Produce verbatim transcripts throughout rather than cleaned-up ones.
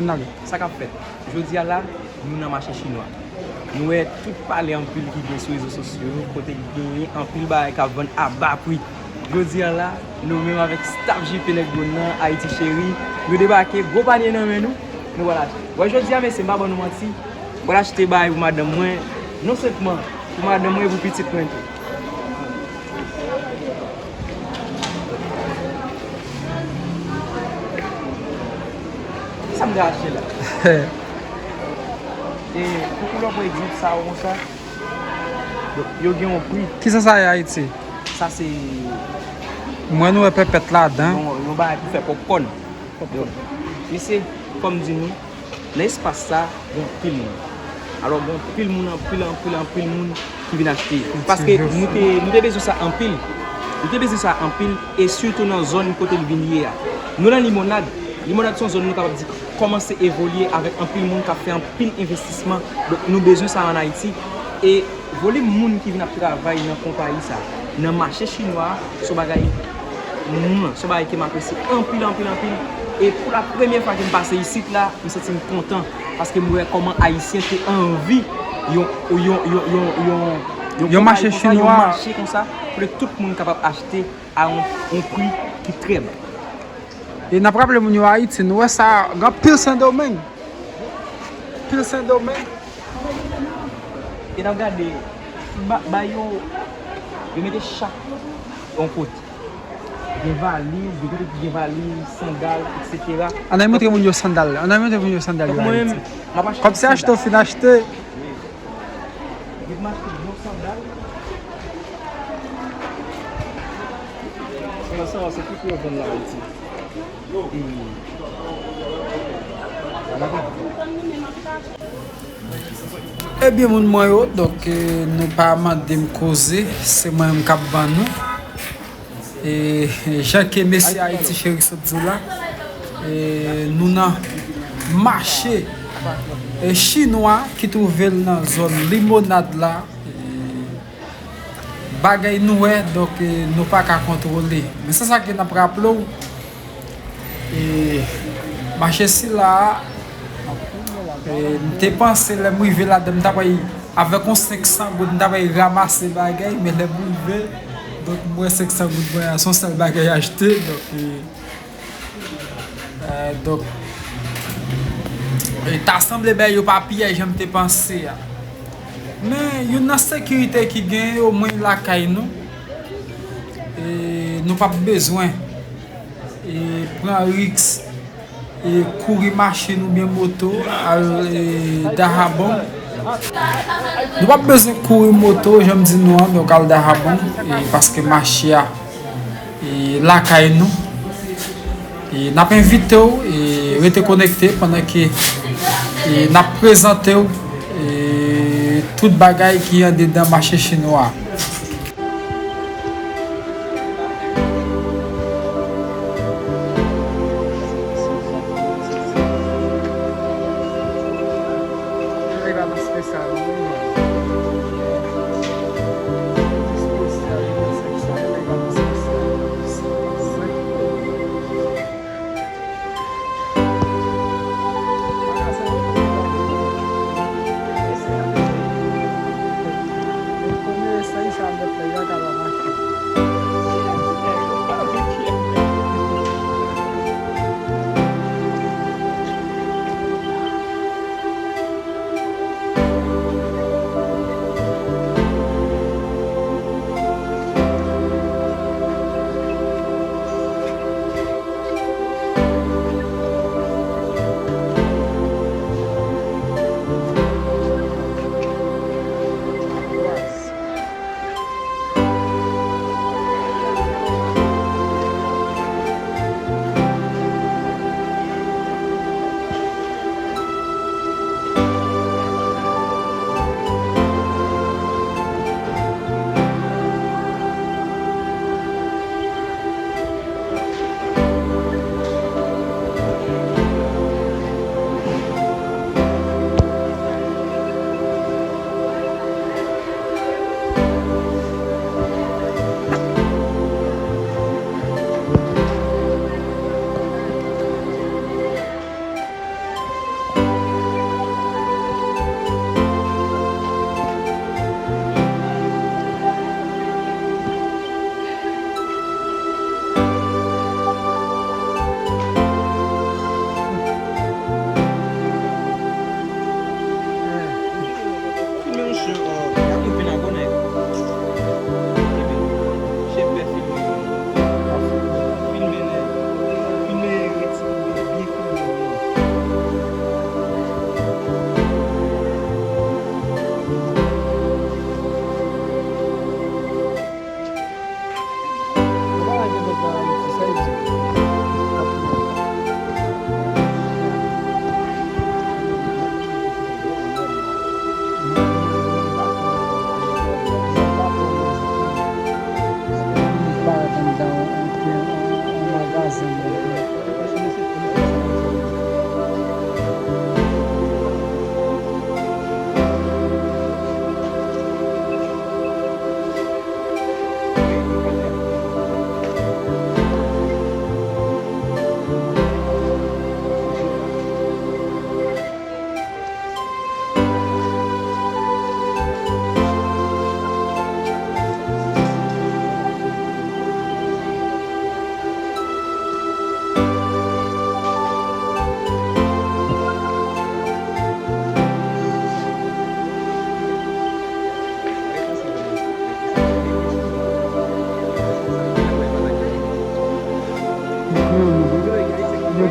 Ann ale. Sa k ap fèt? Jodi a la, nou nan mache chinwa. Nou wè tout palè anpil ki gen sou rezo sosyo yo, kote ki genyen anpil bagay k ap vann a ba pri. Jodi a la, nou menm avèk staff J P Nèg Bon nan, Ayiti Cheri, nou debake, gwo panye nan men nou, nou pral achte. Wè, jodi a, mesye, m pa ban nou manti, m pral achte bagay pou madanm mwen, non sèlman pou madanm mwen, pou pitit mwen tou. Kisa m te achte la? E, pou koulè, pa egzanp, sa yo konsa, yo, yo gen yon pri. Kisa sa ye Ayiti? Sa se Mwen nou wè pèpèt ladan. Yon, yon bagay pou fè popkòn. Popkòn. Mesye, kòm di nou, nan espas sa, gen anpil moun. Alò, gen anpil moun, anpil, anpil, anpil moun ki vin achte. Paske nou te, nou te bezwen sa anpil. Nou te bezwen sa anpil, e sitou nan zòn kote l vin ye a. Nou nan Limonad. Limonad se yon zòn nou kapab di kòmanse evolye avèk anpil moun k ap fè anpil envestisman. Donk, nou bezwen sa ann Ayiti. E volim moun ki vin ap travay nan konpayi sa, nan mache chinwa a, se yon bagay mwen, se yon bagay ke m apresye anpil, anpil, anpil. E pou la premyè fwa ke m pase isit la, m santi m kontan, paske m wè kòman Ayisyen te anvi yon, yon, yon, yon, yon, yon, yon konpayi konsa, yon mache konsa, kote tout moun kapab achte a yon, yon pri ki trè ba. E n ap raple moun yo Ayiti, nou wè sa, gen anpil Sendomeng. Anpil Sendomeng. E n ap gade, ba, ba yo, yo mete chak yon kote. Gen valiz, gen kote ki gen valiz, sandal, etsetera. Ann al montre moun yo sandal. Ann al montre moun yo sandal yo Ayiti. Kòm se achte w fin achte. Yo mete yon sandal. Sa, sa, se tout yo vann la Ayiti. Ebyen, moun mwen yo, donk, eh, nou pa mande m koze, se mwen menm k ap ban nou. E jan ke mesye Ayiti Cheri sot di w la, eh, nou nan mache, eh, chinwa ki twouve l nan zòn Limonad la. Eh, bagay nou wè, donk, eh, nou pa ka kontwole. Men se sa ke n ap raple w, eh, mache sila a, eh, m te panse lè m rive ladan, m ta pral avèk yon senk san goud, m ta pral ranmase bagay, men lè m rive, donk, m wè senk san goud mwen an, se yon sèl bagay achte, donk, eh, Eh, donk, eh, ta sanble bagay yo pa pi jan m te panse a. Men youn nan sekirite ki genyen, omwen lakay nou, eh, nou p ap bezwen, eh, pran riks, eh, kouri machin oubyen moto al, eh, Dahabon. Nou p ap bezwen kouri moto, jan m di nou an, donk al Dahabon, eh, paske mache a e lakay nou. E n ap envite w e rete konekte pandan ke e n ap prezante w e tout bagay ki andedan mache chinwa a.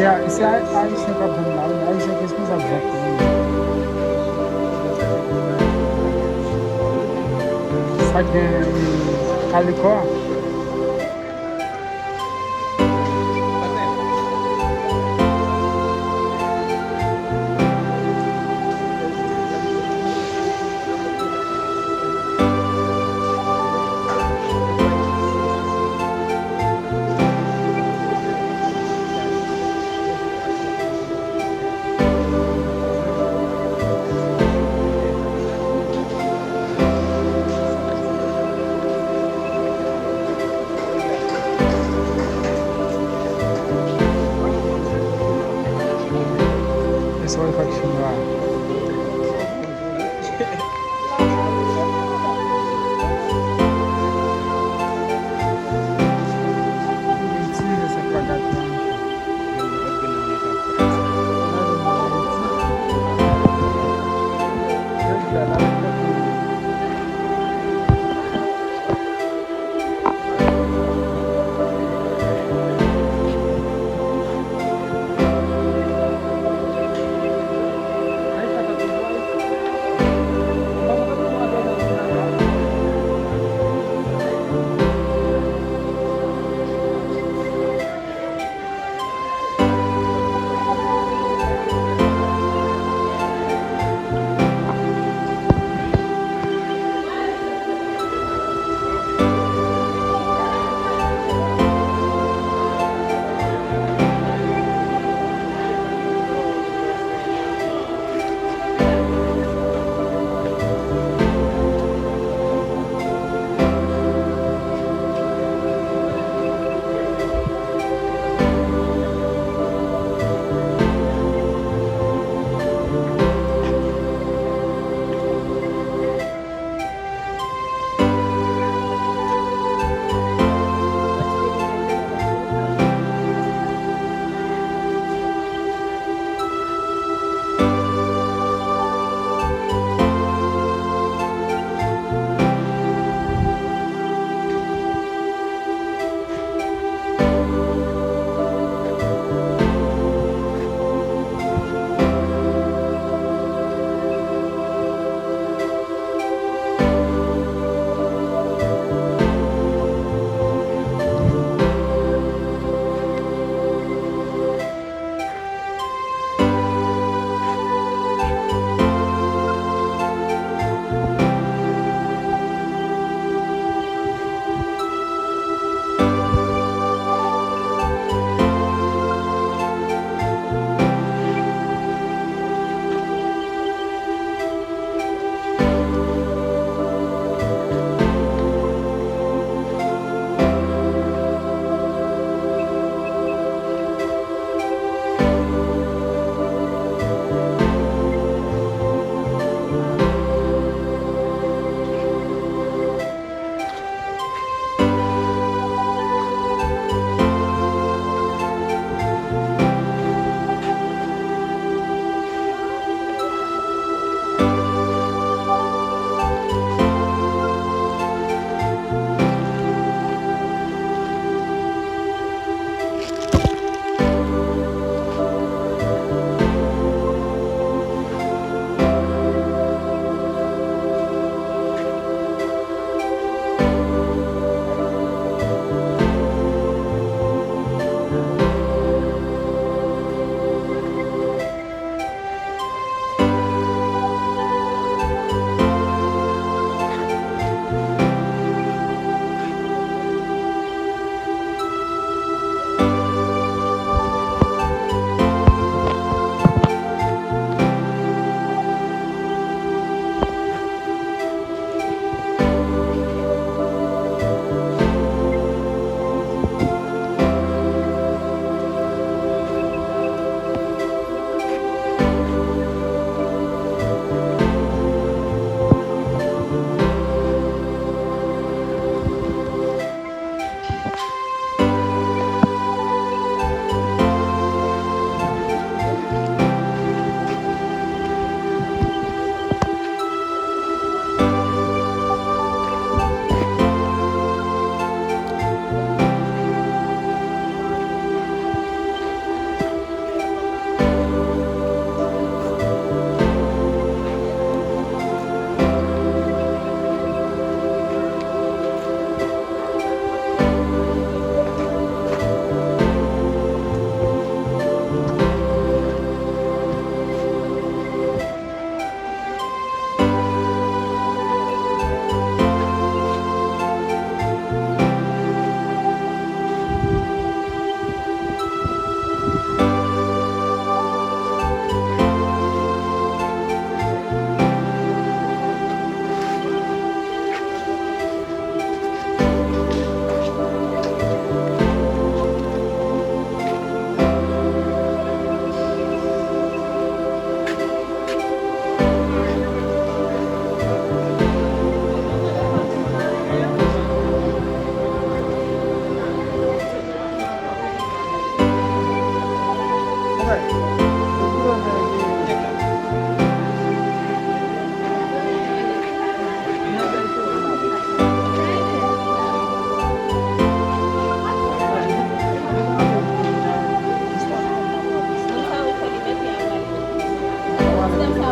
Se Ay- Ayisyen k ap vann la, wi. Ayisyen ki responsab vant lan, wi. Sa gen, e, kaliko a. Esa é fac chinwa.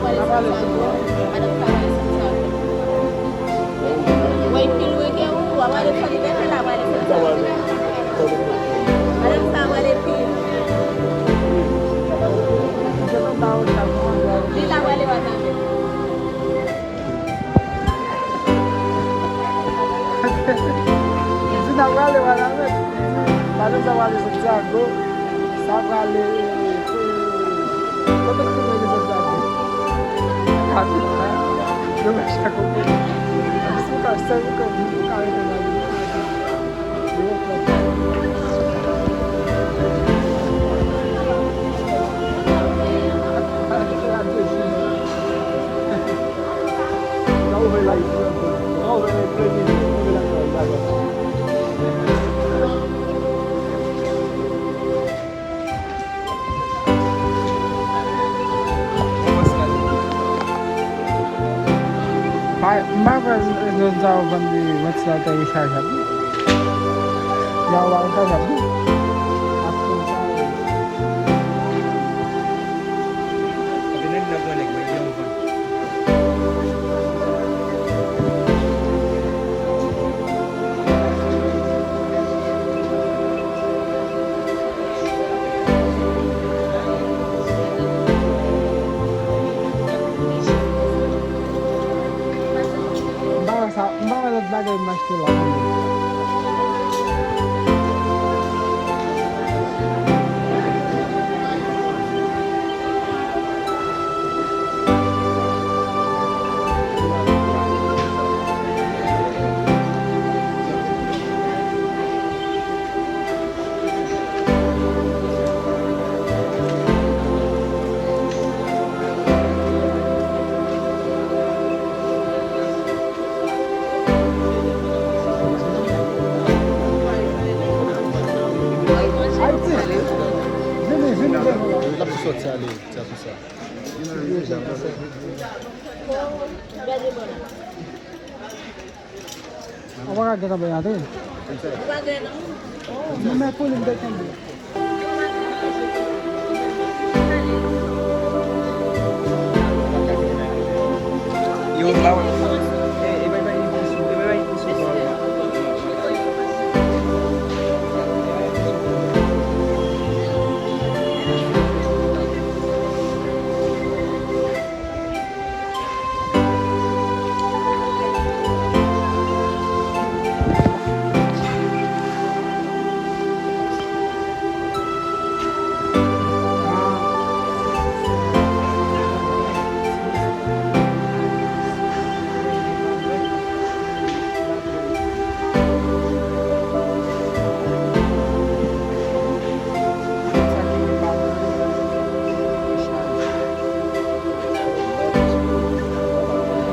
Madanm sa pale Santiago. Woy, pi lwen ke ou, w ap ale San Libète, l ap ale Santiago. Madanm sa pale pi lwen. Li la pale Wanament. Li di n ap prale Wanament. Li di, madanm sa prale Santiago. Sa prale, eh, kote ki prale Santiago? Kapital. Yo mèt chak kote. Si w ka, si w ka, si w ka rete nan Pa, m pa kwè zòn sa yo vann de vantilatè recharjab, non. Sa yo pa recharjab, non. Ak fon sa yo. Epi nèg nan gwo nèg, men gen yon vann. M pa wè sa, m pa wè lòt bagay m achte la. Ayiti, vini, vini, vini. L ap soti ale, sa pou sa. Ou pa ka gen tanbè atè. Ou pa gen non. Ou men kou li m te kenbe. Yo, ba wè. E, e, bay, bay, li plis, e, bay, bay, li plis, ba wè.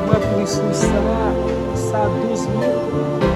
Mwen pri sou sa, sa douz mil.